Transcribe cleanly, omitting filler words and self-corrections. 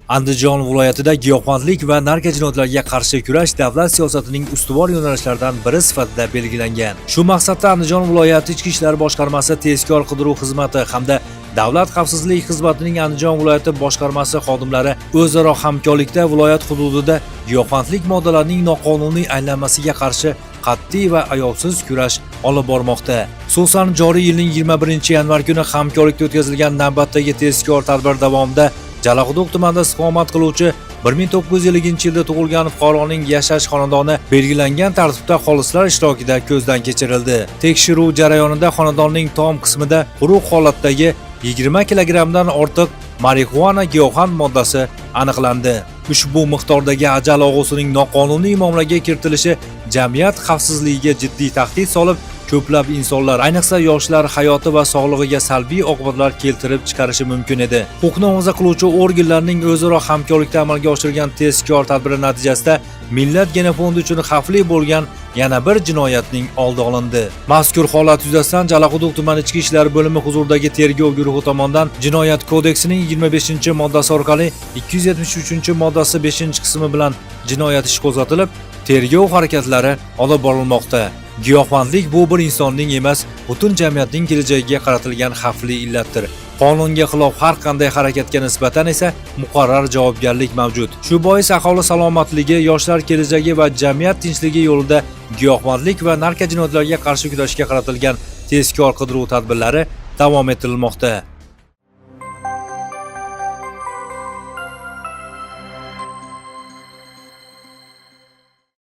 Andijon viloyatida giyohvandlik va narkojinoyatlarga qarshi kurash davlat siyosatining ustuvor yo'nalishlaridan biri sifatida belgilangan. Shu maqsadda Andijon viloyati Ichki ishlar boshqarmasi tezkor qidiruv xizmati hamda Davlat xavfsizlik xizmatining Andijon viloyati boshqarmasi xodimlari o'zaro hamkorlikda viloyat hududida giyohvandlik moddalarining noqonuniy aylanmasiga qarshi qat'iy va ayovsiz kurash olib bormoqda. Xususan, joriy yilning 21-yanvar kuni hamkorlikda o'tkazilgan navbatdagi tezkor tadbir davomida Jalaquduq tumanida istiqomat qiluvchi 1950-yilda tug'ilgan fuqaroning yashash xonadoni belgilangan tartibda xolislar ishtirokida ko'zdan kechirildi. Tekshiruv jarayonida xonadonning tom qismida quruq holatdagi 20 kilogrammdan ortiq marixuana giyohvand moddasi aniqlandi. Ushbu miqdordagi ajal og'usining noqonuniy muomalaga kiritilishi jamiyat xavfsizligiga jiddiy tahdid solib, ko'plab insonlar, ayniqsa yoshlar hayoti va sog'lig'iga salbiy oqibatlar keltirib chiqarishi mumkin edi. Huquqni muhofaza qiluvchi organlarning o'zaro hamkorlikda amalga oshirgan tezkor tadbiri natijasida millat genofondi uchun xavfli bo'lgan yana bir jinoyatning oldi olindi. Mazkur holat yuzasidan Jalaquduq tuman ichki ishlar bo'limi huzuridagi tergov guruhi tomonidan Jinoyat kodeksining 25-moddasi orqali 273-moddasi 5-qismi bilan jinoyat ishi qo'zg'atilib, tergov harakatlari olib borilmoqda. Giyohvandlik bu bir insonning emas, butun jamiyatning kelajagiga qaratilgan xavfli illatdir. Qonunga xilof har qanday harakatga nisbatan esa muqarrar javobgarlik mavjud. Shu bois aholi salomatligi, yoshlar kelajagi va jamiyat tinchligi yo'lida giyohvandlik va narkojinoyatlarga qarshi kurashga qaratilgan tezkor qidiruv tadbirlari davom ettirilmoqda.